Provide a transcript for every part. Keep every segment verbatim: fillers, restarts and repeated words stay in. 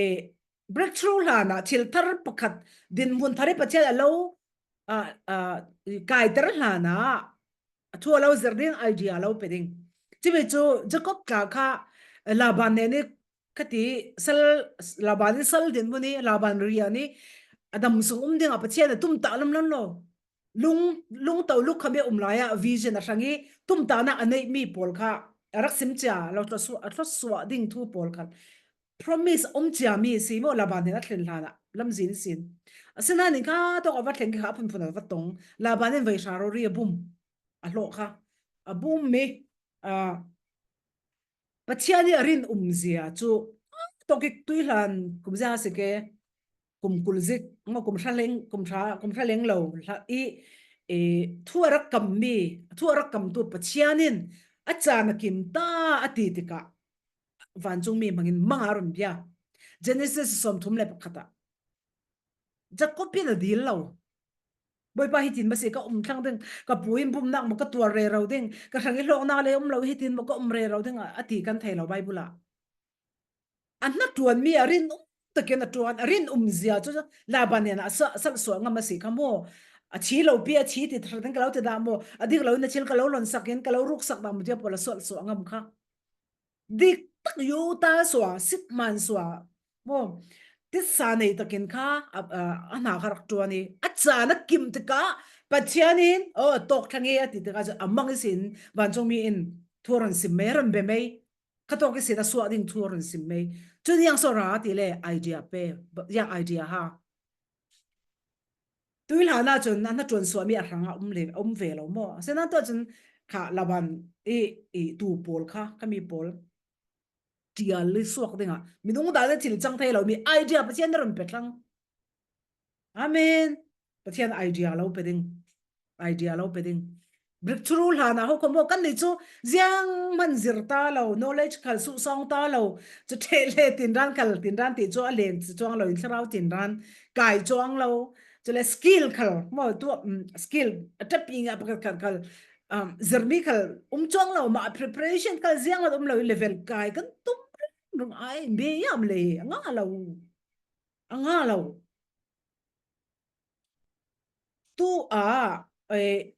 eh, breakthrough hlanah thil thar pakhat dinhmun thar hi Pathian a lo, ah, ah, kaiter hlanah a thu a lo zir ding, idea a lo pe ding. Cumi cu Jacob tla kha, eh, Laban nen hi khati sal, Laban hi sal dinhmun hi, Laban rian hi a dam sung um dingah Pathian a tumtah lam lo lo. Lung, lungto lukham i um lai ah vision a hrang i tumtahnak a neihmi pawl kha a rak sim cia lo, a thluasuah, a thluasuah ding thu pawl kha promise a um ciami si maw, Laban nen a thlen hlanah lamzin sin. Asinain kha tawk a va thleng kha a phunphun a va tong. Laban in vei hra rori a bum a hlawh kha. A bum mi, ah, Pathian i a rin um zia cu tawk i tuihlan kum zia a si ke, kum kul zik, maw, kum hra leng, kum hra, kum hra leng lo hla i, eh, thu a rak kammi, thu a rak kamtu Pathian in a caan a kim ta a ti tikah vancungmi hmangin mang a run bia. Genesis sawmthum le pakhat ah Jacob in a dil lo. Bawipa hitin masi ka um thlang ding, ka pu in bumnak maw ka tuar rero ding, ka hrang i hlawknak le um lo hitin maw ka um rero ding a, a ti kan thei lo Baibal ah. A hnaṭuanmi a rin um takin a ṭuan, a rin um zia cu Laban nen a sa-, salhsuah ngam a si kha maw? A thi lo pi, a thi ti thar ding ka lo ti dah maw? A dik lo in a thil ka lo lonsak in ka lo ruksak dah maw tia pawl a salhsuah ngam kha. Dik tak yuta sua, sik man sua maw? Tisa nei takin kha a, a, a hna kha rak ṭuan i a caan a kim tikah Pathian in, oh, tawk thlang i a ti tikah cu a mang i sin vancungmi in thu a run sim mei, a run be mei. Kha tawk i sin a suah ding thu a run sim mei. Cun ziang so ra ti le idea pe, ziang idea ha. Tuihlan ah cun a hnaṭuan suahmi a hrang ah um le, a um ve lo maw? Asinain tuah cun kha Laban i, i tu pawl kha, ka mi pawl ṭial i suak dingah minung dan a thil cang thei lomi idea Pathian a run pe thlang. Amen. Pathian idea lo pe ding. Idea lo pe ding. Breakthrough hlan ah ho kho maw, kan nih cu ziang hman zir ta lo, knowledge khal suhsawng ta lo, cu ṭheh le tinran khal, tinran ti cu a leng cuang lo in thlarau tinran kai cuang lo, cu le skill khal maw, tu, um, skill a ṭap i ngah pakhat khat khal, um, zirmi khal um cuang lo, mah preparation khal ziang a um lo in level kai kan tum ring ai, me yam le a nga lo. A nga lo. Tu ah, eh,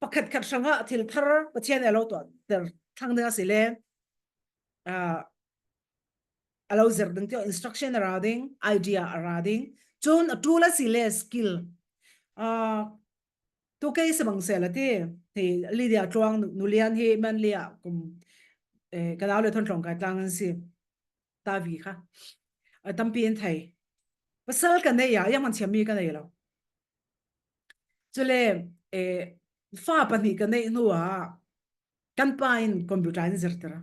pakhat khat hrangah thil thar Pathian a lo tuahter thlang ding a si le, ah, a lo zir ding tiah instruction a ra ding, idea a ra ding. Cun a ṭul a si le skill. Ah, tu kei si bang seh la ti, hi Lydia Tluang nu-, nulian hi Manli ah kum, eh, ka nau le thon tlawng kai tlang an si. Tavi kha. A tampi in thei. Pasal ka nei ah, yang man thiammi ka nei lo. Cule, eh, fa pahnih ka neih hnu ah, kan pa in computer in zirter a.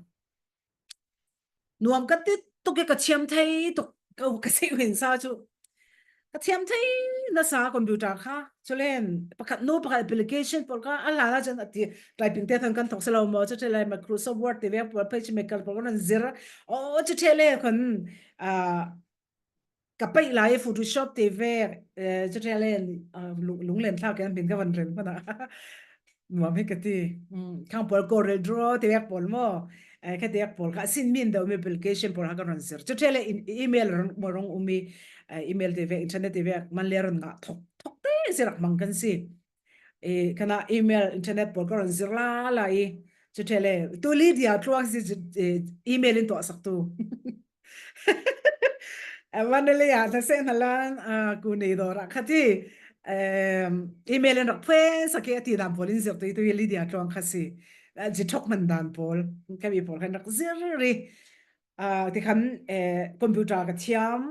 Nuam ka ti tuk i ka thiam thei tuk, ka, ka si hin sa cu. Ka thiam thei nasa computer kha. Cule pakhat nu pakhat application pawl kha a hlan ah cun a ti, typing te than kan thok si lo maw? Cu ṭheh le Microsoft Word ti vek pawl, PageMaker pawl kan zir. Oh, cu ṭheh le khun, ah, ka paih lai Photoshop ti vek, eh, cu ṭheh le, ah, lung, lunglen thla kan hmin ka van rel hmanh ah. Nuam hi ka ti. Mm, khang pawl Corel Draw ti vek pawl maw? Eh, kha ti vek pawl kha sin min deuh mi application pawl ha ka ron zir. Cu ṭheh le in, email rong, maw rong um i, eh, email ti vek, internet ti vek, man le ron ngah thok, thok te si rak mang kan si. Eh, kana email, internet pawl ka ron zir la la i. Cu ṭheh le, tu Lydia Tluang si, eh, email in tuah sak tu. Manali ah hla seh hna lan, ah, ku nei dawr ah kha ti, em, email in rak phuai sak i a ti dan pawl in zirtu i tu hi Lydia Tluang kha si. Ah, zi thok man dan pawl, ka mi pawl khan rak zir i. Ah, ti khan, eh, computer ka thiam,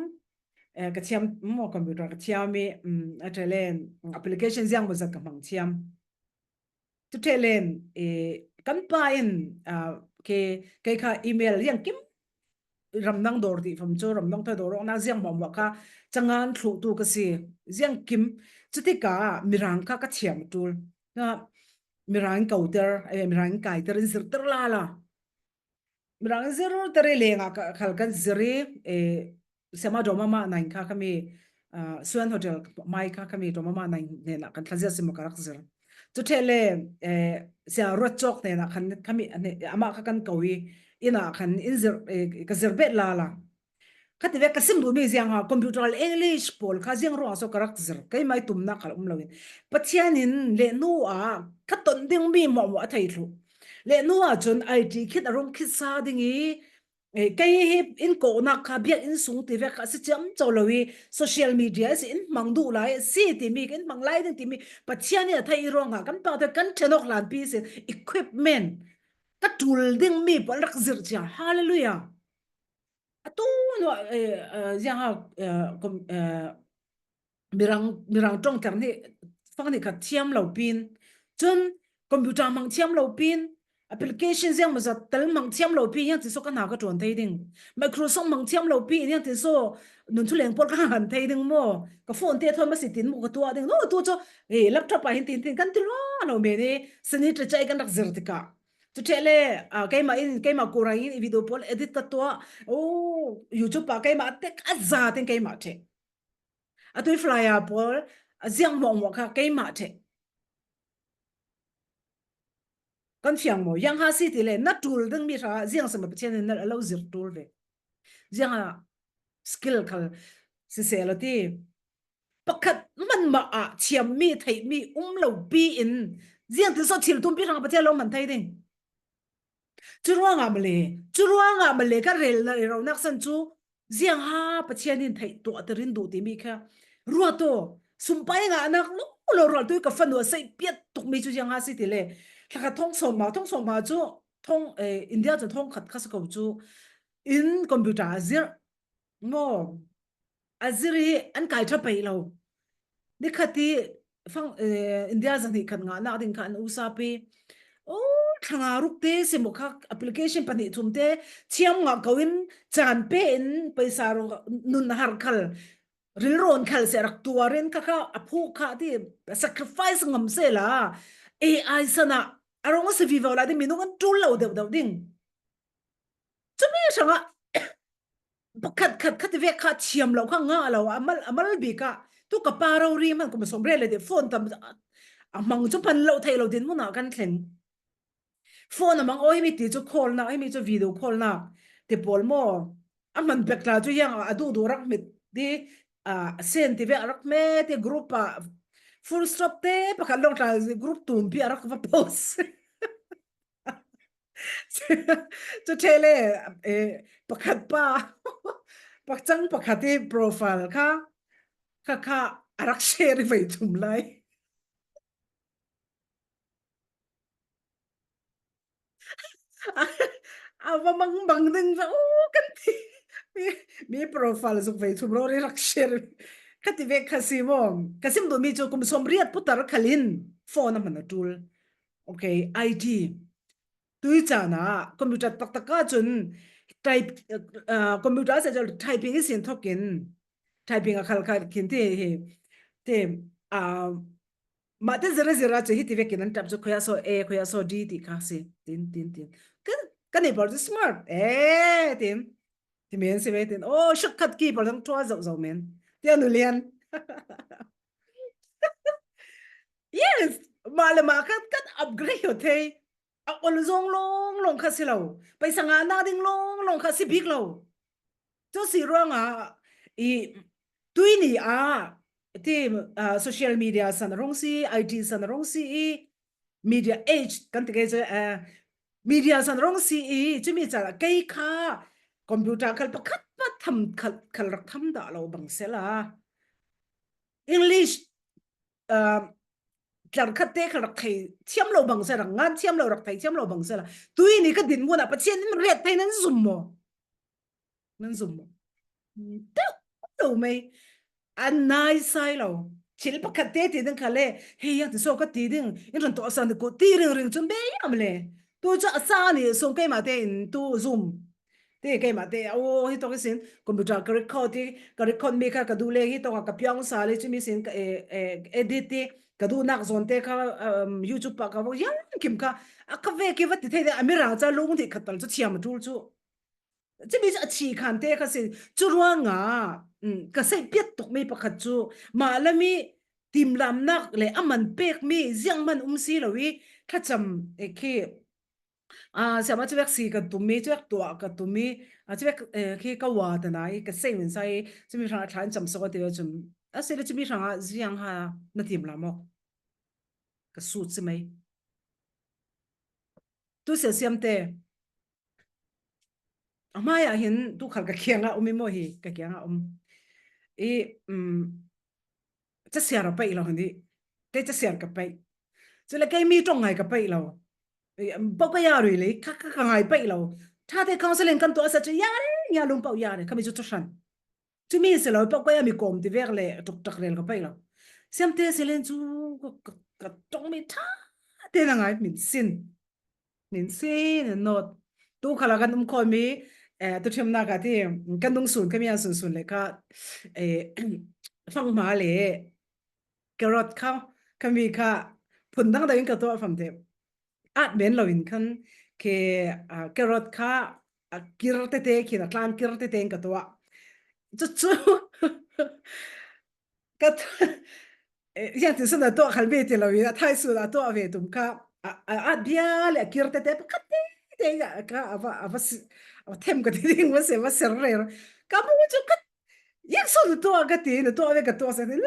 eh, ka thiam, maw computer ka thiam i, mm, a ṭheh le, application ziang maw zat ka hmang thiam. Cu ṭheh len, eh, kan pa in, ah, ke, kei kha email ziangkim ramdang dawr ti fam cu, ramdang thawi dawr awknak ziang hmuahhmuah kha cangan thluhtu ka si. Ziangkim, cutikah Mirang kha ka thiam a ṭul. Na, Mirang in koter, eh, Mirang in kaiter in zirter lala. Mirang in zirter i lengah ka, khal kan zir i, eh, Siama Dawmama Nain kha khami, ah, Suan Hotel mai kha khami Dawmama Nain hnenah kan thlazia si maw ka rak zir. Cu ṭheh le, eh, Sia Ruat Cawk hnenah khan khami, hne-, amah kha kan ko i, inn ah khan in zir, eh, ka zir bet lala. Khati vek ka sim duh mi ziang ha, computer le English pawl kha ziang ruang so ka rak zir. Keimah i tumna khal um lo in. Pathian in le nu a ka ton ding mi mawh mawh a thei thlu. Le nu a chun I T khit a rung khit sa ding i, eh, kei hi in kohnak kha biak in sung ti vek kha si ciam co lo i, social media si in hmang duh lai si ti mi in hmang lai ding ti mi Pathian in a thei i ruang ha kan pang te kan ṭhenawk hlan pi si equipment ka tul ding mi pawl rak zir cia. Hallelujah. A tu nu, eh, eh, ziang ha, eh, kom-, eh, mirang, mirang ṭawng ter ni, fang ni khat thiam lo pin. Chun computer mang thiam lo pin. Application ziang maw zat tel mang thiam lo pi, yang ti so ka na ka ṭuan thei ding. Microsoft mang thiam lo pi, yang ti so nun thu leng pawl ka han thei ding maw. Ka phone te thawn ma si tin maw ka tuah ding. No, tu chu, eh, laptop a hin tin tin kan ti lo lo me ni. Sani ṭa chai kan rak zir ti ka. Chu ṭheh le, ah, keimah in, keimah kurang in i video pawl edit ka tuah. Oh, YouTube ah keimah tek a za ten keimah ṭheh. A tui flyer pawl, a ziang mawh mawh kha keimah ṭheh. Kan fiang maw, yang ha si ti le, na tul ding mi ṭha, ziang sama Pathian in na lo zir tul ve. Ziang a skill khal si se lo ti. Pakhat man mah ah thiam mi, theih mi um lo pi in, ziang ti so thil tum pi hrang Pathian lo man thei ding. Chu ruang ah ma le, chu ruang ah ma le ka rel na i ro nak san chu, ziang ha Pathian in theih tuah te rin duh ti mi kha. Ruat aw, sumpai ngah nak lo lo rual tui ka fanu a sei piat tuk mi chu ziang ha si ti le. Thla khat thong sawm ma, thong sawm ma chu, thong, eh, India chu thong khat kha sa ko chu. In computer a zir. Maw. A zir hi an kai ṭha pei lo. Ni khat i fang, eh, India zahnih khat ngah nak ding kha an usap i. Oh, thla nga ruk te si maw kha application pahnih thum te thiam ngah ko in chan pe in paisa ro nun har khal rilrawn khal se rak tuar in kha kha a phuk kha ti sacrifice ngam se la. A I sana a rong a si vivo la ti minung an tul lo deuh deuh ding. Chumi hrang ah pakhat khat khat vek kha thiam lo kha ngah lo a mal, a mal bik a. Tu ka pa rori man kum sawm rel le ti phone tam a mang chu pan lo thei lo din mun ah kan thleng. Phone a mang aw himi ti chu call nak, himi chu video call nak ti pawl maw. A man bek tla chu hiang a duh duh rak mit ti, a sen ti vek rak me ti group a full stop te pakhat long tla group tum pi a rak va post. Chu ṭheh le, eh, pakhat pa, pakchang pakhat i profile kha, kha kha a rak share i vei thum lai. A va mang bang ding va, oh, kan ti. Mi, mi profile zuk vei thum ro ri rak share. Ka ti vek kha si maw. Ka sim duh mi chu kum sawm riat putar khalin phone a man a tul. Okay, I T. Tui chan ah computer taktak ah chun type, ah, computer a se chun typing i sin thawk in, typing a khal khal khin ti hi, ti, ah, mah te zira zira chu hi ti vekin an tap chu khoya so A, khoya so D ti kha si, tin, tin, tin. Ka, ka neighbor chu smart, eh, tin. Ti men si ve tin. Oh, shortcut key pawl zong tua zau zau men. Ti anu lian. Yes, mah le mah khat kan upgrade ho thei. A ol zong long long kha si lo. Paisa ngah nak ding long long kha si bik lo. Chu si ruang a i tui ni a ti, ah, social media san rong si, I T san rong si i media age kan ti kei chu, ah, media san rong si i chumi chal kei kha computer khal pakhat pa tham khal, khal rak tham dah lo bang se la. English, ah, tlar khat te khal rak thei thiam lo bang se la, ngan thiam lo rak thei thiam lo bang se la. Tui ni ka din mun a Pathian in riat thei nan zum maw? Nan zum maw? Deuh lo mai. An nai sai lo. Thil pakhat te ti ding kha le, hei yang ti so ka ti ding. In ran to a san ko ti ring ring chun be yam le. Tu chu a sa ni sung keimah te in tu zum. Ti keimah te, aw, hi tawk i sin, computer ka record ti, ka record mi kha ka duh le, hi tawk a ka piang sa le, chumi sin ka, eh, eh, edit ti, ka duh nak zawn te kha, um, YouTube pa ka vawk yang kim kha, a ka ve ki va ti thei de, a mi rang cha lung ti khat tal chu thiam a tul chu. Chumi chu a thi khan te kha sin, chu ruang a, um, ka sei piat tuk mi pakhat chu, mah la mi timlam nak le a man pek mi, ziang man um si lo i, thlacham, eh, khi, A, siama cuvek si ka tumi, cuvek tua ka tumi, a, cuvek, eh, khi ka wa ta nai, ka sei min sai, cumi hrang a thlan cham sok a ti ve chun. A sei le cumi hrang a ziang ha na tim la mok. Ka sut si mai. Tu sia siam te. A hmai ah hin tu khal ka kiang a um i mo hi, ka kiang a um. I, um, ca siar a pai lo ni. Kei ca siar ka pai. Cule kei mi tong ngai ka pai lo. Pau ka ya rui le, ka, ka, ka ngai pai lo. Tha te counseling kan tuah sa cu ya re, ya lung pau ya re, kami cu cu hran. Cumi si lo, pau ka ya mi kom ti vek le, tuk tak rel ka pai lo. Siam te si len cu, ka, ka, ka tong mi tha te na ngai min sin. Min sin, not. Tu khala kan um khawm mi, eh, tu thim nak a ti, kan dung sun, kami an sun sun le ka, eh, fang ma le, carrot kha, kami kha, phun dang dang in ka tuah fam te. At men lo in khan ke, ah, carrot kha, a kir te te khin, a tlang kir te te in ka tuah. Chu chu. Ka tuah. Eh, yang ti sun a tuah khal be ti lo in, a thai sun a tuah ve tum kha. A, a, at bia le a kir te te, pakhat te te ka, ka, a va, a va si, a va them ka ti ding va se, va ser re. Ka mu chu ka, yang sun a tuah ka ti, na tuah ve ka tuah sa ti.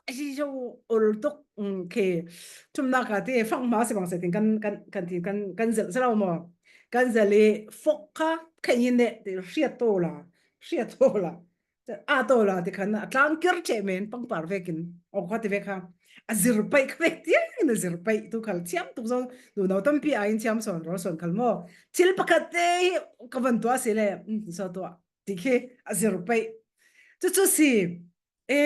Ahi zo ol tuk, um, khi thumnak a ti fang hma si bang se tin kan, kan, kan ti kan, kan zelh si lo maw. Kan zelh i fok kha khen in ne ti hriat to la, hriat to la. A to la ti khan a tlang kir che men pangpar vekin. Ok kha ti ve kha. A zir paih kha vek tiang in a zir paih tu khal thiam tuk zo. Nunau tampi a in thiam sawn rawl sawn khal maw. Thil pakhat te hi ka van tuah si le, um, so tuah. Ti khi a zir paih. Chu chu si. E,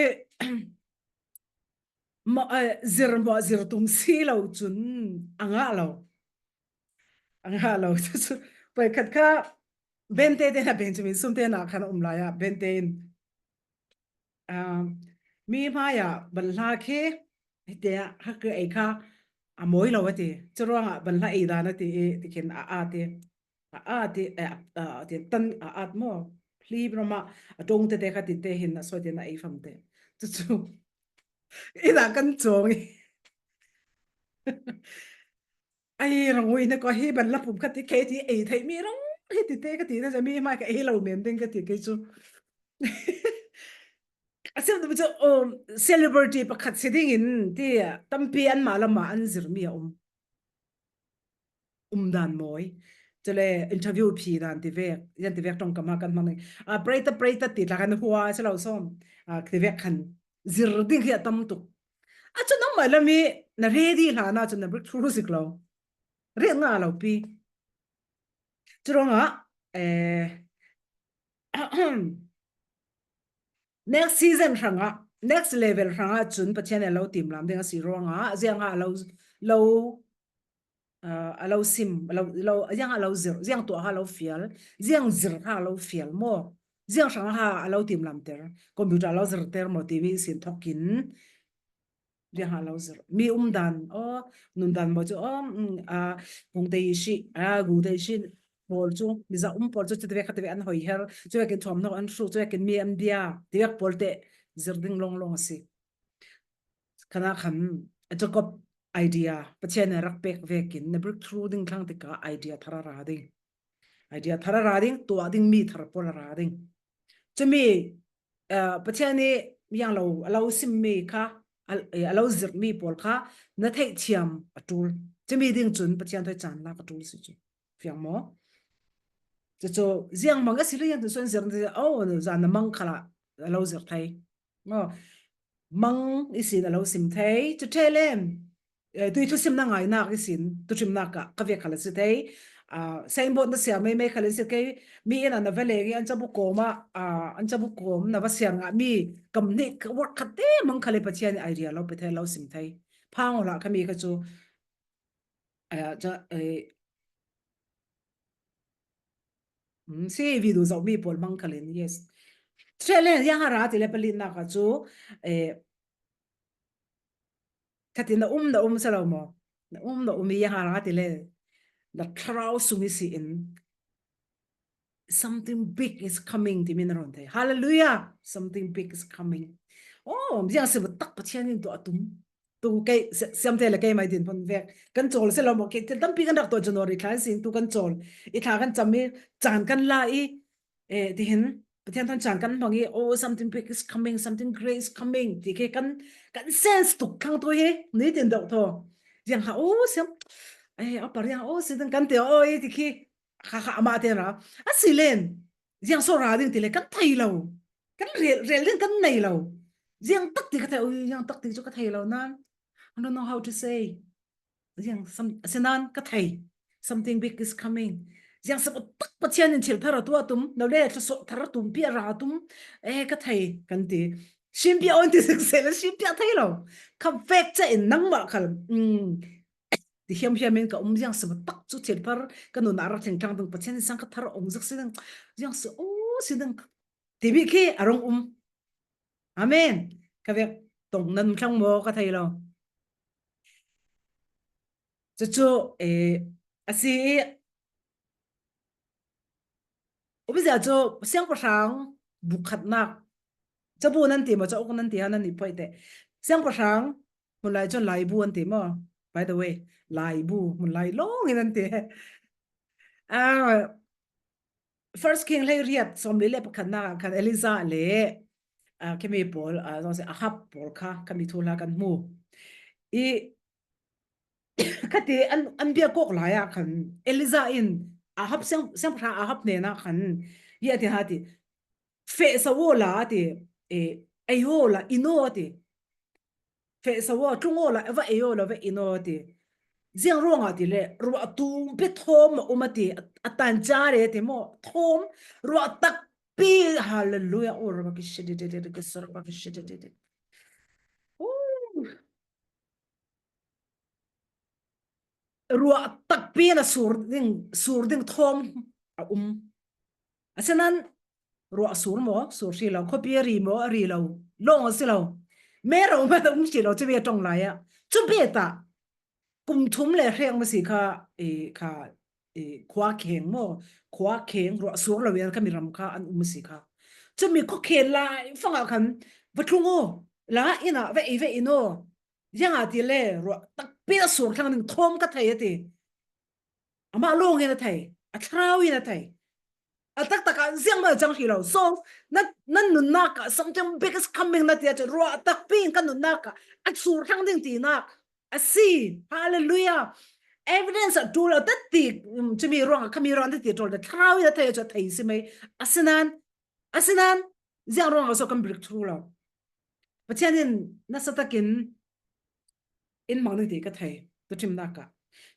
ma, eh, zir maw, zir tum si lo cun a ngah lo. A ngah lo. Cu, cu, poi khat kha Bente te na Benjamin sum te na khan a um lai ah, Bente in, ah, mi hmai ah van hla khi hite ah hak ei kha a mawi lo a ti. Cu ruangah van hla ei dan a ti i, ti khin a, a ti. A, a ti, eh, a, a ti tan a at maw? Hli ramah a ṭong tete kha tite hin a sawt in a ei fam te. Cu cu. Ina kan cawng i. Ai, rangui na ko hi ban la pum kha ti kei ti ei thei mi rang hi tite ka ti na mi hmai ka ei lo men ding ka ti kei cu. A sim tu cu, um, celebrity pakhat si ding in ti tampi anmah lamah an zir mi a um. Um dan mawi. Cule interview phi dan ti vek, yan ti vek ṭongkam ah kan hmang. A, preita, preita ti tla kan hua si lo sawm. A, ti vek khan zir ding hi a tam tuk. A cu nangmah lam i na ready hlan ah cun na breakthrough zik lo. Riat ngah lo pi. Cu ruangah, eh, next season hrangah, next level hrangah cun Pathian in a lo timlam ding a si ruangah, ziang a lo, lo, ah, a lo sim, a lo, lo, ziang a lo zir, ziang tuah a lo fial, ziang zir a lo fial maw? Ziang hrang a lo timlamter, computer a lo zirter maw timi sin thokin, ziang a lo zir. Mi um dan, aw, nun dan maw cu, aw, mm, a, gungte i si, a, gungte i si pawl cu, miza um pawl cu, cu tivek, tivek an hoi her, cu vekin thuam nok an hru, cu vekin mi an bia, tivek pawl te zir ding long long a si. Kana khan, a Jacob idea, Pathian in rak pek vekin, na breakthrough ding thlang tikah idea thar a ra ding. Idea thar a ra ding, tuah ding mi thar pawl a ra ding. Cumi, eh, Pathian nih yang lo, a lo simmi kha, a, eh, a lo zirhmi pawl kha, na theihthiam a ṭul. Cumi ding cun Pathian thawi caan lak a ṭul si cu. Fiang maw? Cucu, ziang mang a si lo yang tu suan zirh, oh, zan na mang khalah a lo zirh thei. Maw? Mang ihsin a lo sim thei. Cu ṭheh len, eh, tui thusim na ngainak ihsin, tuṭhimnak ah ka vek khal a si thei. Ah, signboard na siar meimei khal a si thei. Mi inn ah na va leng i an cabu kawm ah, ah, an cabu kawm na va siar ngah mi kam hnih ka work khat te mang khal i Pathian i idea lo pe thei, lo sim thei. Phang awla khami kha cu, eh, ca, eh, mm, si video zohmi pawl mang khalin, yes. Ṭheh len, yang a ra ti le palinak ah cu, eh, khatin na um, na um si lo maw? Na um, na um i yang a ra ti le na thlarau sung i si in something big is coming timi na run thei. Hallelujah! Something big is coming. Oh, ziang si tak Pathian in tuah a tum. Tu kei, si-, siamte le keimah i dinhmun vek kan chawl si lo maw, kei thil tampi kan rak tuah, January thla in sin tu kan chawl, i thla kan cam i, caan kan la i, eh, tihin Pathian thawn caan kan hmang i, "Oh, something big is coming, something great is coming," ti khi kan, kan sense tuk thlang tu hi, nitin deuh thaw. Ziang kha, "Oh, siam, eh, a par ziang, oh, si ding," kan ti, "Oh, i," ti khi, kha kha amah te ra. A si len, ziang so ra ding ti le kan thei lo. Kan rel, rel ding kan nei lo. Ziang tak ti ka thei, ui, ziang tak ti cu ka thei lo nan. I don't know how to say. Ziang sam, a si nan ka thei. Something big is coming. Ziang sam tak Pathian in thil thar a tuah tum, lo le thluasuah thar a tum, pi a ra tum. Eh, ka thei, kan ti. Sim pi a on ti sik se le, sim pi a thei lo. Ka vek ca in nangmah khal. Mm. Ti hiam hiam in ka um, ziang sam tak cu thil thar ka nun a rak thleng thlang ding, Pathian in sang ka thar a ong zak si ding. Ziang si, oh, si ding. Ti bik khi a rung um. Amen. Ka vek tong nan thlang maw ka thei lo. Cucu, eh, a si i, um zia cu siangpahrang buk khatnak, cabu nan ti maw, cauk nan ti ha, nan i phoih te. Siangpahrang, hmun lai cun laibu an ti maw? By the way, laibu, hmun lai lawng in an ti. Ah, First King hleiriat sawmli le pakhatnak ah khan Elijah le, ah, khimi pawl, ah, zawng si Ahab pawl kha khami thuhla kan hmu. I khati an, an biak kawk lai ah khan Elijah in Ahab siang, siangpahrang Ahab hnenah khan hi a ti ha ti, "Feh so aw la," a ti, eh, "Ei aw la, in aw," a ti. "Feh so aw, tlung aw la, va ei aw la, va in aw," a ti. Ziang ruangah ti le, ruah tumpi thawm a um a ti, a, a tan ca re ti maw, thawm, ruah takpi, hallelujah, oh, rabakishidididid, kisarabakishidididid. Oh. Ruah takpi in a sur ding, sur ding thawm a um. Asinan ruah sur maw, sur hri lo, khuapi a ri maw, a ri lo, lawng a si lo. Mero man a um hri lo, cu bia ṭong lai ah. Cu bia ta kum thum le hreng masi kha, i, kha, i, khua kheng maw, khua kheng ruah sur lo in khami ram kha an um masi kha. Cumi khua kheng lai fangah khan va tlung aw, la in ah va ei va in aw. Ziangah ti le, ruah takpi a sur thlang ding thawm ka thei a ti. Amah lawng in a thei, a thlarau in a thei. A taktak ah ziangmah a cang hri lo. So, na, na nunnak ah something big is coming na ti ahcun ruah takpi in ka nunnak ah a sur thlang ding tinak a si. Hallelujah. Evidence a ṭul lo, tati, um, cumi ruangah, khami ruang tati ṭul, thlarau in a thei ahcun a thei si mai. Asinan, asinan, ziang ruangah so kan breakthrough lo. Pathian in nasa takin in hmang ding ti ka thei, tu ṭhimnak ah.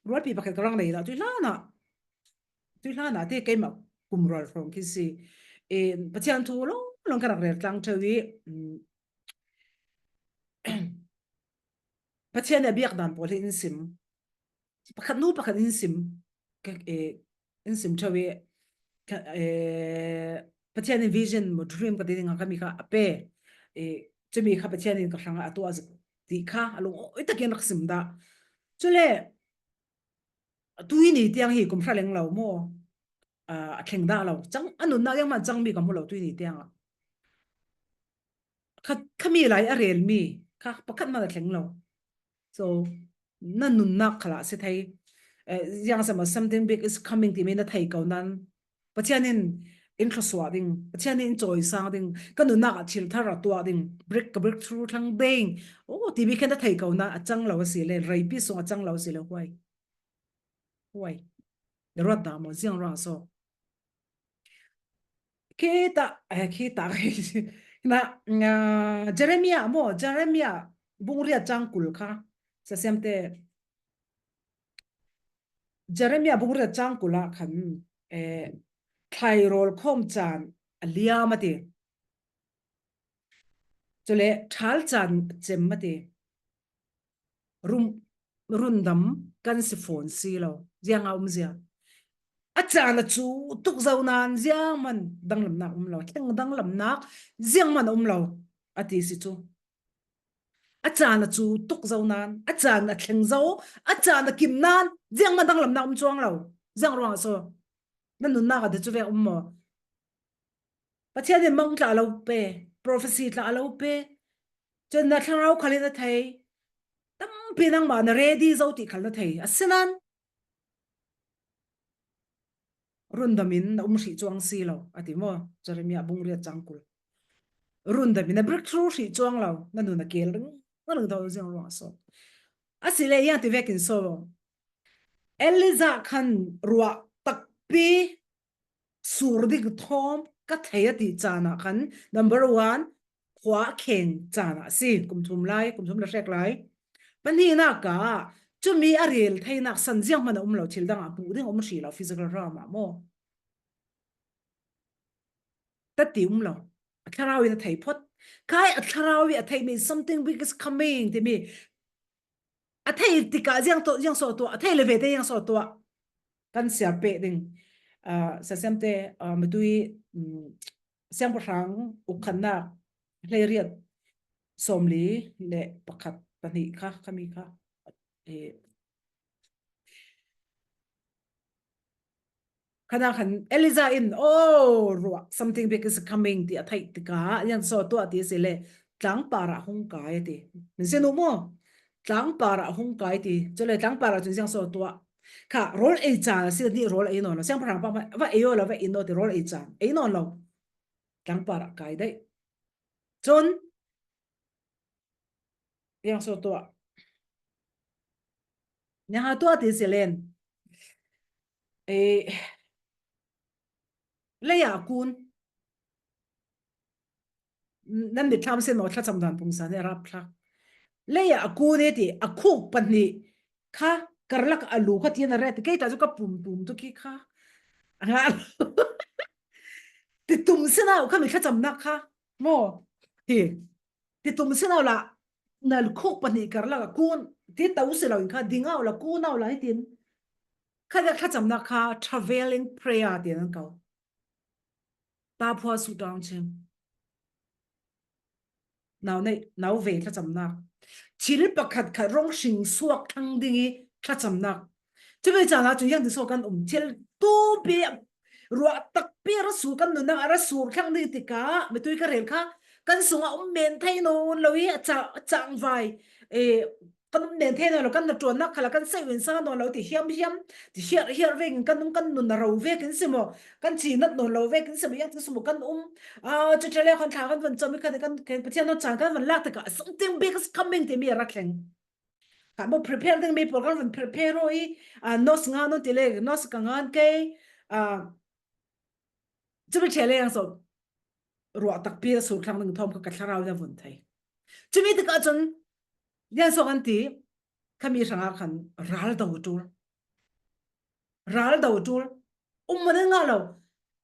Rualpi pakhat ka rang nei dah, tui hlan ah, tui hlan ah te keimah kum rual hrawng khi si. Eh, Pathian thu lawng lawng ka rak rel tlang ṭheu i, mm, Pathian nih a biak dan pawl hi in sim. Pakhat hnu pakhat in sim, ka, eh, in sim ṭheu i, ka, eh, Pathian in vision maw, dream ka ti ding a, khami kha a pe. Eh, cumi kha Pathian in ka hrangah a tuah zet ti kha a lungawi takin rak sim dah. Cule, tuini tiang hi kum hra leng lo maw? Ah, a thleng dah lo. Cang, a nunnak ziangmah cangmi ka hmu lo tuini tiang ah. Kha, khami lai a relmi kha pakhat hmanh a thleng lo. So, na nunnak khalah si thei. Eh, ziang a si maw, something big is coming timi na thei ko nan, Pathian in in thluasuah ding, Pathian in in cawisang ding, ka nunnak ah thil thar a tuah ding, break, ka breakthrough thlang ding, oh, timi kha na thei ko nan a cang lo a si le, reipi sung a cang lo a si le, huai. Huai. Na ruat dah maw, ziang ruang so. Khi ta, eh, khi ta, na, ah, Jeremiah maw, Jeremiah bung riat cang kul kha, sasiam te. Jeremiah bung riat cang kul ah khan, eh, thlairawl khawm caan a liam a ti. Cule ṭhal caan a cem a ti. Rum, rundam kan si fawn si lo. Ziang a um zia. A caan a cu tuk zo nan ziang man danglamnak um lo. Thleng danglamnak ziang man a um lo, a ti si cu. A caan a cu tuk zo nan, a caan a thleng zo, a caan a kim nan ziang man danglamnak um cuang lo. Ziang ruang a so. Na nunnak ah dah cu vek um maw? Pathian in mang tla lo pe, prophecy tla lo pe. Cun na thlarau khal in a thei. Tampi nangmah na ready zo tih khal na thei. Asinan, rundam in na um hrih chuang si lo, a ti maw? Jeremiah bung riat chang kul. Rundam in na breakthrough hrih chuang lo, na nun a kel ring ring tho ziang ruang a saw. A si le iang ti vekin saw. Elijah khan ruah takpi sur ding thawm ka thei a ti chan ah khan, number one, khua kheng chan ah si, kum thum lai, kum thum le hrek lai. Pahnihnak ah, cumi a rel theinak san ziang hman a um lo, thil dang ah puh ding a um hrih lo, physical realm ah maw? Tati um lo. A thlarau in a thei phot. Khai a thlarau in a thei mi, something big is coming timi. A thei tikah ziang tuah, ziang sawh tuah, a thei le ve te ziang sawh tuah. Kan siar peh ding. Ah, sasiam te, ah, mitui, mm, siangpahrang uk khatnak hleiriat sawmli le pakhat pahnih kha, khami kha. Eh, Khan ah khan Elijah in, "Oh, ruah, something big is coming," ti a theih tikah, ziang sawh tuah ti si le, tlangpar ah hung kai a ti. Min si nu maw? Tlangpar ah hung kai ti. Cule tlangpar ah cun ziang sawh tuah. Kha, rawl ei chan a si, nih rawl ei nawn lo. Siangpahrang pang va ei aw lo, va in aw ti, rawl ei chan. Ei nawn lo. Tlangpar ah kai daih. Cun, ziang sawh tuah. Nya ha tuah ti si len. Eh, lei ah a kun. Nan mit thlam sen maw, thlacam dan pungsan he a rap thlak. Lei ah a kun e ti, a khuk pahnih kha karlak a lu kha tian a ret. Kei ta cu ka pum tum tu khi kha. A ngah lo. Ti tum sinau kha mi thlacamnak kha. Maw. Hi. Ti tum sinau la, na khuk pahnih karlak a kun, ti to si lo in kha, ding au la, kun au la, hitin. Kha dak thlacamnak kha, travailing prayer ti nan ko. Ta phua su tang chim. Nau nei, nau ve thlacamnak. Thil pakhat khat rong hring suak thlang ding i thlacamnak. Cumi caan ah cun ziang ti so kan um. Thil tupi ruah takpi a ra sur, kan nunnak a ra sur thlang ding tikah mitui ka rel kha kan sungah um men thei nawn lo i a ca-, a cangvai, eh, kan um men thei nawn lo, kan hnaṭuannak khal ah kan seih in sa nawn lo ti hiamhiam, ti hiarhiar vekin kan um, kan nun a ro vekin si maw, kan cinat nawn lo vekin si maw, ziang ti si maw kan um. Ah, cu ṭha le khan thla kan van cam i khan kan, kan Pathian nawn caan kan van lak tikah something big is coming timi a ra thleng. Kan maw prepare ding mi pawl kan van prepare aw i, ah, nos ngan nawn ti le, nos ka ngan kei, ah, cumi ṭha le ziang so ruah takpi a sur thlang ding thawm kha ka thlarau in a vun thei. Cumi tikah cun ziang so kan ti, khami hrangah khan ral do a ṭul. Ral do a ṭul. Um man in ngah lo.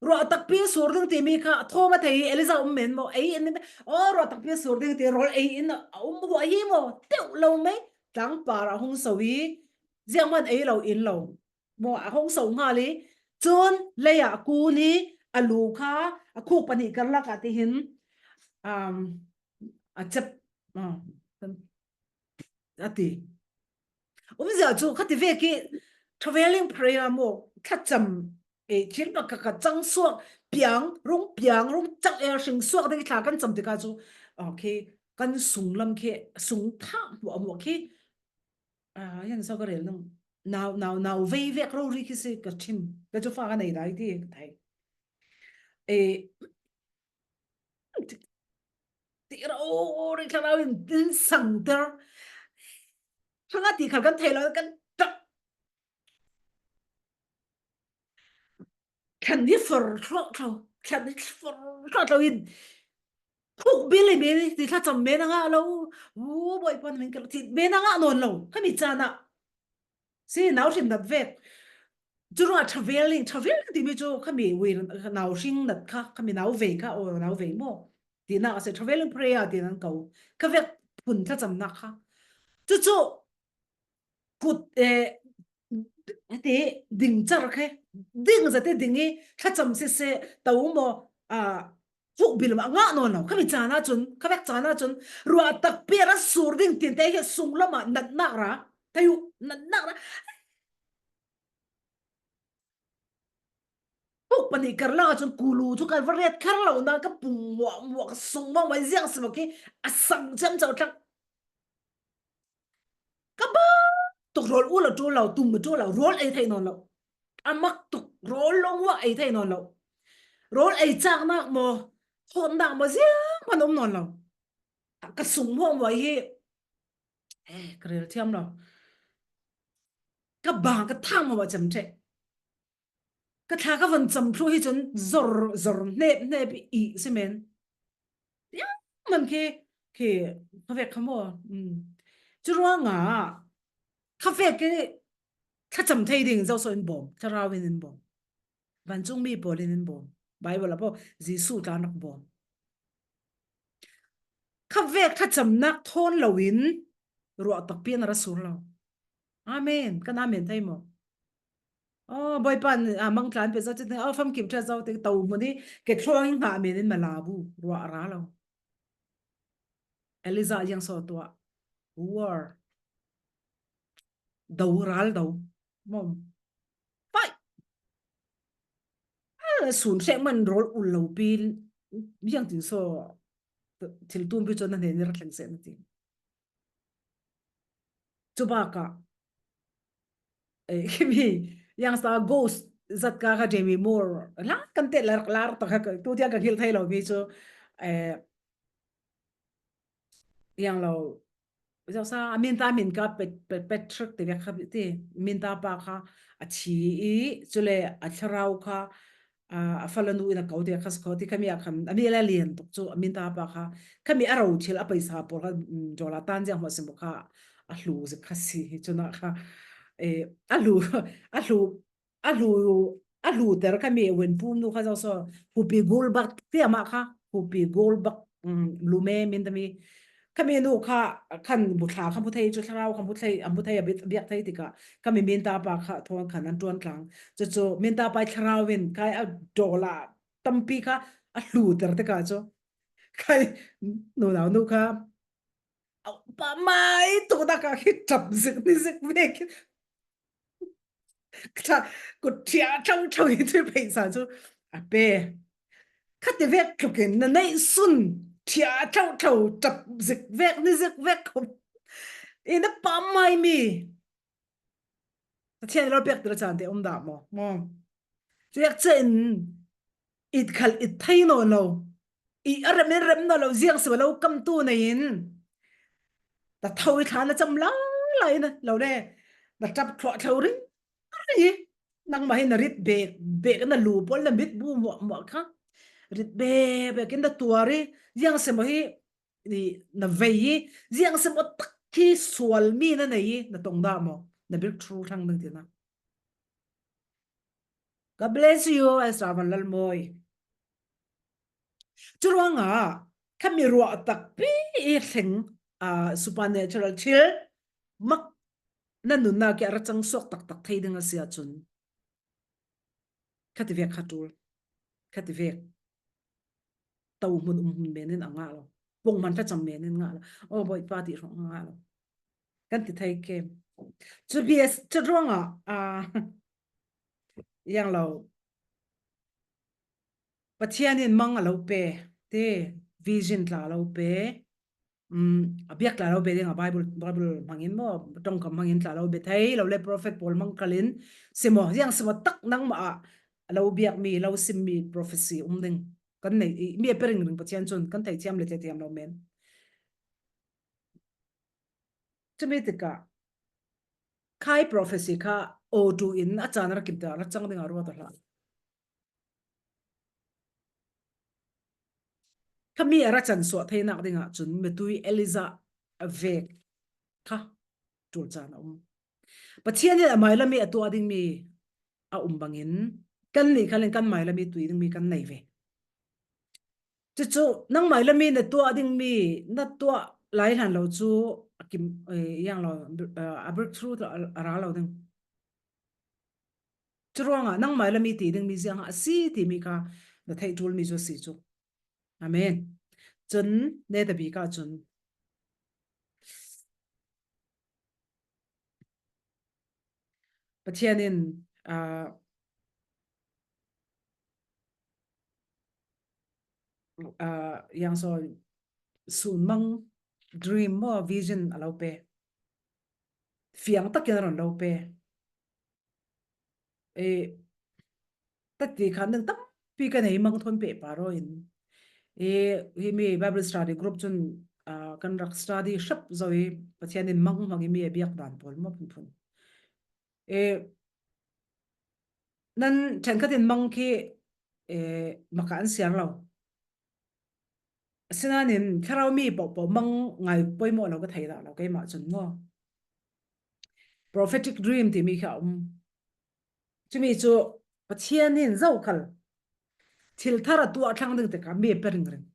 Ruah takpi sur ding timi kha a thawm a thei i Elijah um men maw? Ei in, aw, ruah takpi sur ding ti rawl ei in a um huah hi maw? Teuh lo mei. Tlangpar ah hung so i ziang man ei lo in lo. Maw, a hung so hngal i cun lei ah a kun i a lu kha a khuk pahnih karlak ah tihin, um, a cep, ah, a ti. Umzia cu kha ti vek i travailing prayer maw, thlacam, eh, thil pakhat khat cang suak, piang, rung piang, rung cang, eh, hring suak ding i thla kan cam tikah cu, okay, kan sunglam khi, sung thah hmuahhmuah khi, ah, ziang so ka rel nung, nau, nau, nau vei vek rori khi si ka ṭhim. Ka cu fa ka nei dai ti ka thei. Eh, ti, ti rori thlarau in tin sangter. Hrangah ti khal kan thei lo, kan ṭap. Thlan hi for thluahthlo, thlan hi for thluahthlo in khuk bil i men ti thlacam men a ngah lo. U Bawipa na min ka lo ti men a ngah nawn lo. Khami caan ah si nau hrin nat vek. Cu ruangah travailing, travailing timi cu khami ui nau hring nat kha, khami nau vei kha, aw, nau vei maw? Tinak a si, travailing prayer ti nan ko. Kha vek phun thlacamnak kha. Cucu kut, eh, ti ding car khe, ding zate ding i thlacam siseh, to maw, ah, khuk bil mah a ngah nawn lo. Khami caan ah cun, kha vek caan ah cun, ruah takpi a ra sur ding tinte hi sunglam ah natnak ra, thei uh, natnak ra. Khuk pahnih karlak ah cun kulu cu kan va ret kher lo, nan ka pum muah muah, ka sung muah muah, ziang si maw khi a sang ciamco thlang. A bang tuk rawl ul a tul lo, tum a tul lo, rawl ei thei nawn lo. A mak tuk rawl lawng uah ei thei nawn lo. Rawl ei chak nak maw, hawn nak maw, ziang man um nawn lo. Ka sung maw maw hi, eh, ka rel thiam lo. Ka bang ka thang maw maw cem thei. Ka thla ka van cam thlu hi cun zor, zor, hnep, hnep i si men. Tiang man khi, khi, kha vek kha maw. Mm. Cu ruangah, kha vek i thlacam thei ding zoso in bawm, thlarau in in bawm. Vancungmi pawl in in bawm. Bible ah pawh Jesuh tla rak bawm. Kha vek thlacamnak thawn loin ruah takpi an a ra sur lo. Amen. Kan amen thei maw? Oh, Bawipa nih, ah, mangtlan pe zo ti, oh, famkim ṭha zo ti, to hmun hi ke thluang in hngah men in mala bu, ruah ra lo. Elijah ziang so tuah. War. Do ral do. Mom. Fight. Ah, sun hrek man rawl ul lo pi, ziang tin so thil tum pi cun na hnen i ra thleng seh na ti. Cu bakah, eh, khimi, ziang sa ghost zat ka kha Demi Moore. La kan te lar, lar ta kha, tu tiang ka hil thei lo mi cu, eh, ziang lo. Zosa, a min ta min ka Pet-, Pet-, Patrick ti vek kha ti, min ta pa kha a thi i, cule a thlarau kha, a, a fala nu in a ko ti kha, ko ti khami a khan, a mi la lian tuk cu, a min ta pa kha, khami a ro thil a paisa pawl kha, mm, dollar tan ziang hmah sim kha, a hlu zik kha si hi cun a kha, eh, a hlu, a hlu, a hlu, a hlu ter khami Wen Pum nu kha zoso, Hupi Gulbak ti amah kha, Hupi Gulbak, mm, Lume min tami, khami nu kha khan bu thla kha hmu thei cu, thlarau kha hmu thei, a hmu thei a bit-, a biak thei tikah, khami min ta pa kha thawn khan an ṭuan tlang. Cucu min ta pa i thlarau in kai a dollar tampi kha a hlu ter tikah cu, kai nunau nu kha, au, pa mai tu dah ka khi ṭap zik ni zik vek. Ka ṭha, kut ṭhia ṭho ṭho i cu pheisa cu a pe. Kha ti vek tlukin na neih sun ṭhia ṭho ṭho ṭap zik vek ni zik vek khop. I na pa mai mi. Pathian lo pek ti lo caan te um dah maw? Maw. Cu yak ceh in it khal it thei nawn lo. I a rem in rem nawn lo, ziang si lo kam tu nei in. Na tho i thla na cam lai lai na lo le. Na ṭap thluah thlo ring ring i. Nangmah hi na rit bek bek na lu pawl na mit bu muah muah kha. Rit bek bek in na tuar i. Ziang si maw hi i na vei i. Ziang si maw tak khi sual mi na nei i. Na tong dah maw? Na breakthrough thang ding ti na. God bless you, Ezra Van Lalmawi. Cu ruangah khami ruah takpi i thleng, ah, supernatural thil mak na nunnak i a ra cang suak taktak thei ding a si ahcun kha ti vek kha ṭul, kha ti vek to hmun um hmun men in a ngah lo, pung man thlacam men in ngah lo, aw Bawipa ti hrawng a ngah lo. Kan ti thei kem. Cu B S, cu ruangah, ah, ziang lo. Pathian in mang a lo pe, ti, vision tla a lo pe, um, a biak tla a lo pe ding a Bible, Bible hmangin maw, ṭongkam hmangin tla a lo pe thei lo le, prophet pawl mang kalin si maw, ziang si maw tak nangmah ah a lo biak mi, lo sim mi prophecy um ding. Kan nei, i, mi a pe ringring Pathian cun kan theithiam le theithiam lo men. Cumi tikah khai prophecy kha O two in a caan a ra kim tikah a ra cang ding a ruat a hlah. Khami a ra can suah theinak dingah cun mitui Elijah a vek kha ṭul caan a um. Pathian in a mailam i a tuah dingmi a um bangin kannih khal in kan mailam i tui dingmi kan nei ve. Cucu nang mailam i na tuah dingmi, na tuah lai hlan lo cu a kim, eh, yang lo, eh, a breakthrough a, a ra lo ding. Curuangah nang mailam i ti dingmi ziang a si timi kha na theih ṭulmi cu a si cu. Amen. Cun neta bik ah cun Pathian in, aa, aa, yang so sunmang, dream maw, vision a lo pe. fiang takin a rawn lo pe. E, tati khan dang tampi ka nei mang thawn peh pa rawh in. E, hi mi Bible study group chun, a, kan rak study hrep zo i Pathianin mang hmang i mi a biak dan pawl maw phunphun. E, nan ṭhenkhatin mang khi, e, maka an siar lo. Asinanin thlarau mi pohpoh mang ngai pawimawh lo ka thei dah lo keimah chun maw. Prophetic dream timi kha a um. Chumi chu Pathianin zokhal thil thar a tuah thlang ding te kha mi a pe ringring.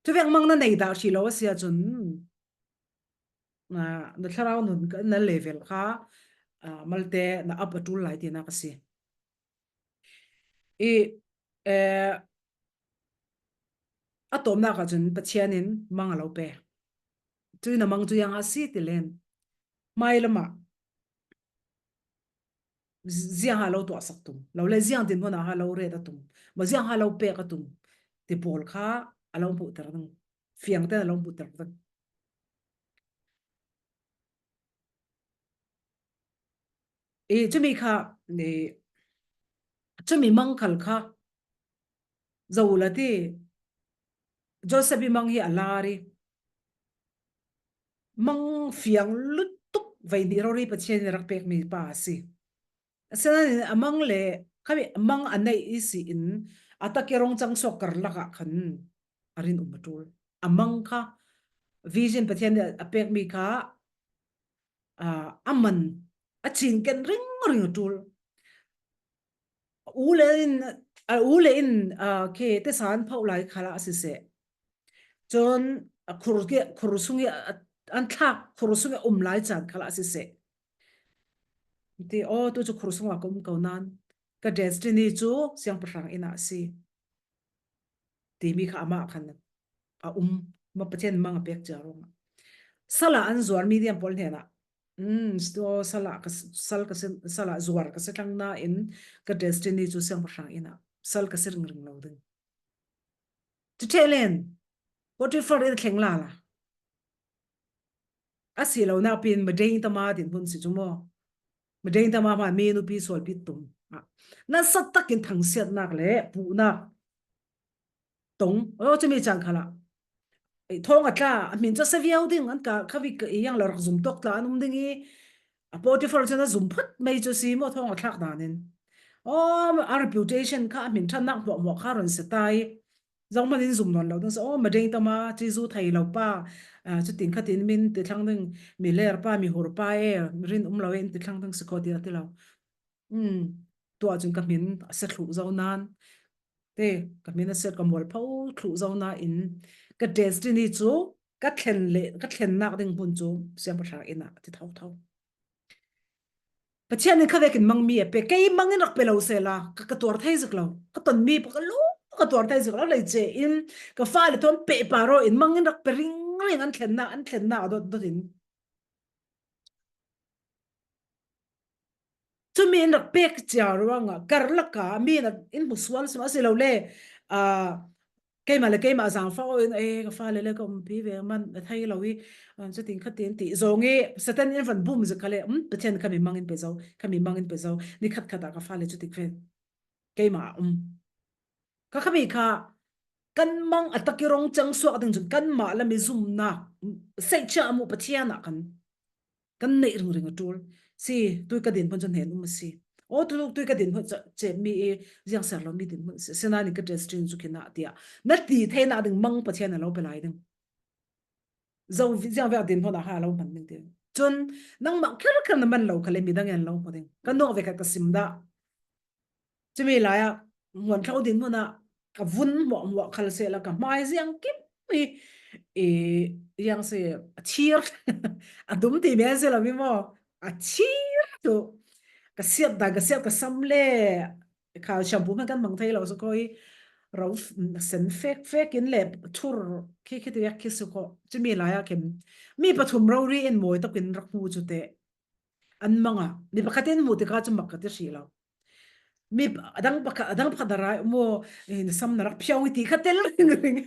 Chuvek mang na nei dah hrih lo a sia chun, na, na thlarau nun ka, na level kha, a, malte na up a tul lai tina ka si. I, eh, a tawpnakah chun Pathianin mang a lo pe. Chuin a mang chu iang a si ti len. Hmai lamah ziang ha lo tuahsak tum. Lo le ziang dinhmunah ha lo ret a tum. Maw ziang ha lo pek a tum. Ti pawl kha a lo hmuh ter ding. Fiang ten a lo hmuh ter ding. I, chumi kha, i, chumi mang khal kha, zo la ti, Joseph i mang hi a lar i, mang fiang lutuk vei hnih rori Pathian in a rak pek mi pa a si. Asinain a mang le, khami mang a neih i si in, a tak i rong chang suak karlakah khan a rin um a tul. A mang kha, vision Pathian in a pek mi kha, a, a man, a chin ken ring ring a tul. U le in, a, u le in, a, khi te san phauh lai khala a si seh. Chun a khur ke, khur sung i a, an thlak, khur sung i um lai chan khala a si seh. Ti, aw, tu chu khur sungah ka um ko nan. Ka destiny chu siangpahrang ina a si. Timi kha amah khan a um, ma Pathian mang a pek chiah ruangah. Sala an zuar medium pawl hnenah. Um, sto sala ka s-, sal ka sen, sala zuar ka se thlang na in ka destiny chu siangpahrang ina. Sal ka se ringring lo ding. Chu thelen, Potiphar in a thleng la la. A si lo nak pin Madeng Tama dinhmun si chu maw. Madeng Tama hma mi nupi sualpi tum. A, nasa takin thangsiatnak le puhnak tong. Aw, chumi chang khala. Ei, thawng a tla, a hmin chu a se viau ding, an ka, kha vik i yang lo rak zum tawk tla an um ding i. A Potiphar chun a zum phawt mai chu si maw, thawng a thlak danin. Aw, a reputation kha a hmin ṭhannak hmuahhmuah kha rawn se ta i. Zohman in zum nawn lo ding se, aw, Madeng Tama, Jesu thei lo pa, a, chutin khatin min ti thlang ding, mi ler pa, mi hur pa e, rin um lo e, in ti thlang ding se khaw ti a ti lo. Um, tua chun ka hmin a se thluh zo nan. Te, ka hmin a se ka mual pho thluh zo na in, ka destiny chu, ka thlen le, ka thlennak ding hmun chu, siangpahrang ina, ti tho tho. Pathian in kha vekin mang mi a pe, kei mang in rak pe lo se la, ka, ka tuar thei zik lo, ka ton mi pa ka lu, ka tuar thei zik lo, lei che in, ka fa le ton pe pa ro in mang in rak pe ring ring an thlenna, an thlenna a dot dot in. Chumi in rak pek chiah ruangah, karlaka mi in a, in hmu sual sim a si lo le, a, keimah le keimah zangfak aw in, e, ka fa le le ka umpi ve man, a thei lo i, a, chutin khatin ti zawng i, Satan in van bum zik kha le, um, Pathian kha mi mang in pe zo, kha mi mang in pe zo, ni khat khat ah ka fa le chutik ve. Keimah a um. Ka khami kha, kan mang a tak i rong chang suak ding chun, kanmah lam i zumnak, seihchia a muh Pathian ah kan, kan neih ringring a tul. Si, tui ka dinhmun chu hnen um a si. Aw, tu, tui ka dinhmun chu, che mi i, ziang ser lo mi dinhmun si. Sinain ka destiny chu khin a tia. Na ti theihna ding mang Pathian a lo pe lai ding. Zo vi-, ziang vek dinhmun a ha lo hman ding ti. Chun, nangmah kher kher na man lo kha le midang en lo hmu ding. Ka nuak ve khat ka sim dah. Chumi laia, hmuan thlo dinhmun ah ka vun hmuah hmuah khal seh la ka hmai ziang kim i, i, ziang se a thir, a dum ti men se lo mi maw, a thir chu ka siat dan, ka siat ka sam le, kha shampoo hman kan hmang thei lo, so koi ro f-, sen fek fek in le thur khi khi ti vek khi su ko. Chumi laia khem mi pathum rori in mawi takin rak hmu chu te. An mang a, mi pakhat in hmuh tikah chu mak ka ti hrih lo. Mi a dang pakhat, a dang pakhat a rai maw, eh, sam na rak phiau i ti kha tel ring ring.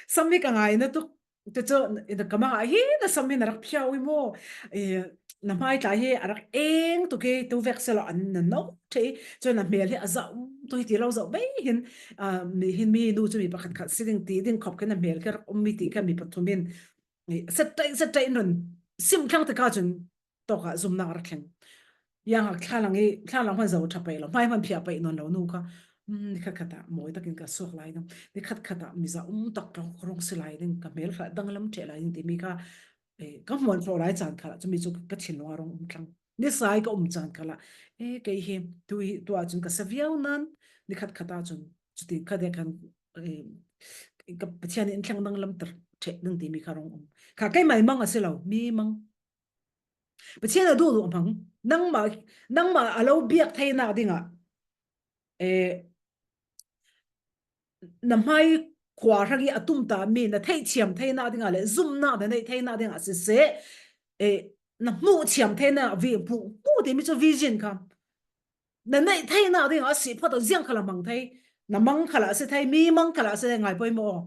Sam hi ka ngai na tuk. Te chu, ina ka mang a hi na sam hi na rak phiau i maw? E, na hmai tla hi a rak eng tu ke, tu vek se lo an na no te. Chu na hmel hi a zau, tu hi ti lo zau bai hin, a, mi hin mi nu chu mi pakhat khat si ding ti ding khop ke na hmel ke rak um mi ti ke mi pathum in. E, set tai, set tai nun sim thlang te ka chun tawkah zumna a ra thleng. Yang a thla lang i, thla lang hman zo tha pai lo, hmai hman phia pai nawn lo nu kha. Hmm, ni khat khat ah mawi takin ka suak lai ding. Ni khat khat ah mi za um tak lo ka rung si lai ding. Ka hmel kha danglam ṭheh lai ding ti mi kha, eh, ka hmuan hlawh lai chan kha lah, chumi chu ka thinlung a rung um thlang. Ni sai ka um chan kha lah, eh, kei hi, tu hi, tu ah chun ka sa viau nan, ni khat khat ah chun, chuti ka dek kan, eh, ka Pathian in thleng danglam tar ṭheh ding ti mi kha rung um. Kha keimah i mang a si lo, mi mang. Pathian a duh duh a hmang. Nangmah, nangmah a lo biak theinak dingah, eh, na hmai khua hrang i a tum ta mi, na theihthiam theinak dingah le zumnak na neih theinak dingah siseh, eh, na hmuh thiam theinak vi-, hmuh, hmuh ti mi cu vision kha. Na neih theinak dingah a si phawt a ziang kha la hmang thei. Na mang kha la a si thei, mi mang kha la a si thei, ngai pawimawh aw.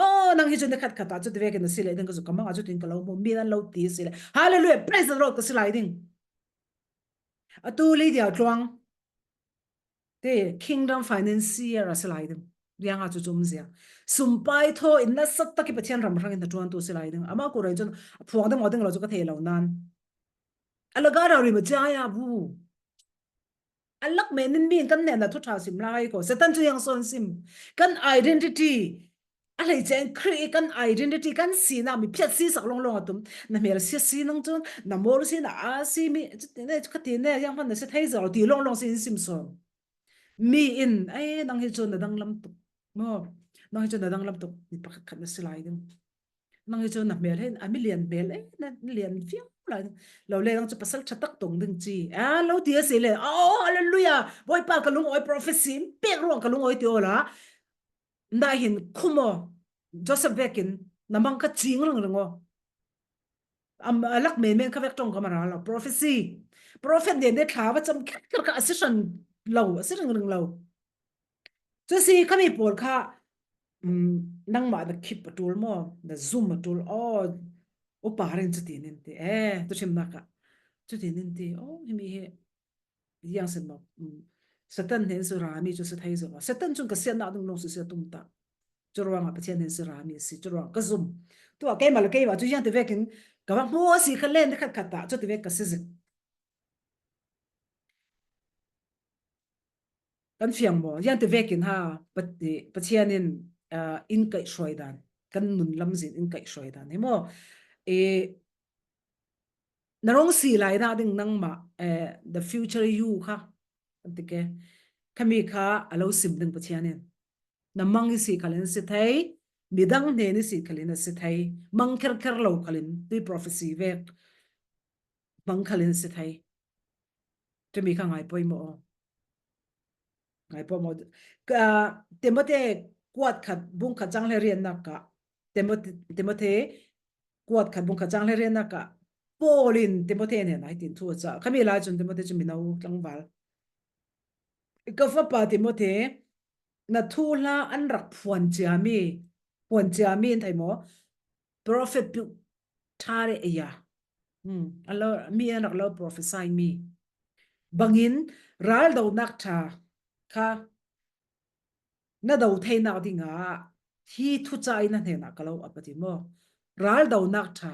Aw, nang hi cu ni khat khat ah cuti vekin a si leh ding ka zuk ka mang ah cutin ka lo hmu, mi nan lo ti a si leh. Hallelujah, praise the Lord ka si lai ding. Atu Lydia Tluang te Kingdom Financier a si lai ding. Riang ah cu cu um zia. Sumpai thaw in nasa tak i Pathian ram hrang in hnaṭuantu a si lai ding. Amah ku rei cun a phuang ding aw ding lo cu ka thei lo nan. A lagara rim a cia ya bu. A lak men in mi in kan hnenah thu ṭha sim lai ko. Satan cu yang sawn sim. Kan identity. A hleice in Khrih i kan identity, kan sinak mi phiat si sak lawnglawng a tum. Na hmel si si nang cun, na mawl si na a si mi, ne, ka ti ne, yang hman na si thei zo, ti lawnglawng si in sim sawn. Mi in, ai, nang hi cun na danglam tuk. Maw? Nang hi cun na danglam tuk. Ni pakhat khat na si lai ding. Nang hi cu na hmel he, a milian hmel, eh, na lian fiang lai. Lo le nang cu pasal ṭha tak tong ding ci. A, lo ti a si le. Oh, hallelujah. Bawipa ka lungawi prophecy, pek ruang ka lungawi ti awla. Nda hin khum aw. Joseph vekin na mang ka cing ringring aw. Am, a lak men men ka vek tong ka mara lo. Prophecy. Prophet nen de thla va cam kher kher ka a si hran lo, a si ringring lo. Cu si khami pawl kha, um, nangmah na khip a ṭul maw, na zum a ṭul, aw, upa rin cuti nin ti, eh, tu ṭhimnak ah, cuti nin ti, aw, himi hi, ziang sin maw, um, Satan hnen cu rami cu si thei zo. Satan cun ka siatnak ding lawng si si a tum ta. Cu ruangah Pathian hnen si rami a si, cu ruangah ka zum. Tuah keimah le keimah cu ziang ti vekin ka va hmu a si kha len ti khat khat ah, cuti vek ka si zik. Kan fiang maw? Ziangti vekin ha, Pa-, Pathian in, ah, in kaih hruai dan, kan nun lamzin in kaih hruai dan hi maw? E, na rong si lai na ding nangmah, eh, the future you kha, kan ti ke. Khami kha a lo sim ding Pathian in. Na mang i si khalin a si thei, midang hnen i si khalin a si thei, mang kherkher lo khalin, tui prophecy vek, mang khalin a si thei. Tumi kha ngai pawimawh aw. Ngai pawimawh. Ka, Timote kuat khat, bung khat cang hle riannak ah, Timote, Timote kuat khat, bung khat cang hle riannak ah, Paul in Timote hnenah hitin thu a cah. Khami lai cun Timote cu mino tlangval. Ka fapa Timote, na thuhla an rak phuan ciami, phuan ciami an thei maw? Prophet piu ṭha reh a ya. Hmm, an lo, mi an rak lo prophesy mi. Bangin raldonak ṭha kha na do theinak dingah hi thuca in na hnenah ka lo ap a ti maw? Raldonak ṭha.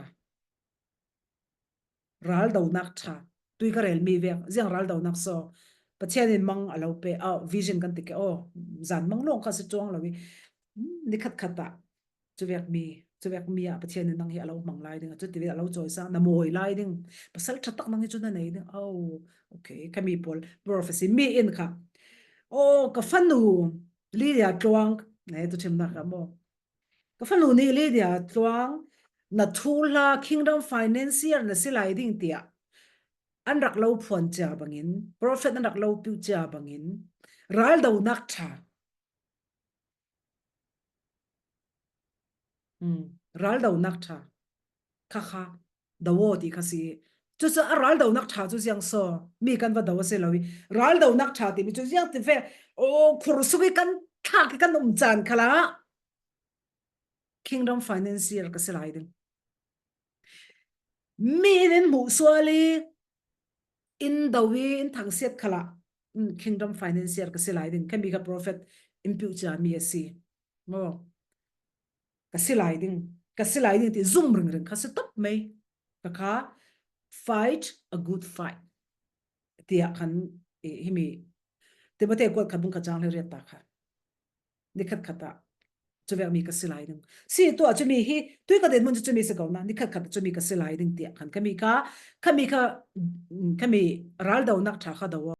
Raldonak ṭha. Tui ka rel mi vek. Ziang raldonak so. Pathian in mang a lo pe. Aw, vision kan ti ke. Aw, zan mang lawng kha si cuang lo i. Hmm, ni khat khat ah. Cuvek mi. Cuvek mi ah Pathian in nang hi a lo hmang lai ding. Cuti ve a lo cawi sa. Na mawi lai ding. Pasal ṭha tak nang hi cu na nei ding. Aw, okay. Khami pawl. Prophecy. Mi in kha. Aw, ka fanu. Lydia Tluang. Nei tu ṭhimnak ah maw? Ka fanu nih Lydia Tluang, na thuhla Kingdom Financier na si lai ding tiah an rak lo phuan cia bangin, prophet an rak lo piu cia bangin, raldonak ṭha. Hmm, raldonak ṭha. Kha kha, do aw ti kha si. Cucu a raldonak ṭha cu ziang so, mi kan va do a si lo i. Raldonak ṭha timi cu ziang ti ve, aw, khur suk i kan thlak i kan um caan khalah. Kingdom financier ka si lai ding. Mi in in hmuh sual i, in do i, in thangsiat khalah, mm, kingdom financier ka si lai ding. Khami kha prophet in piu cia mi a si. Maw. Ka si lai ding. Ka si lai ding ti zum ringring kha si top mai. Ka kha fight a good fight. Tia khan i, himi. Timothy kuat khat bung khat chang le riat ta kha. Ni khat khat a. Chuvek mi ka si lai ding. Si tua chumi hi, tui ka den mun chu chumi si ko na, ni khat khat chumi ka si lai ding tia khan. Khami kha, khami kha, mm, khami ral do nak tha kha do.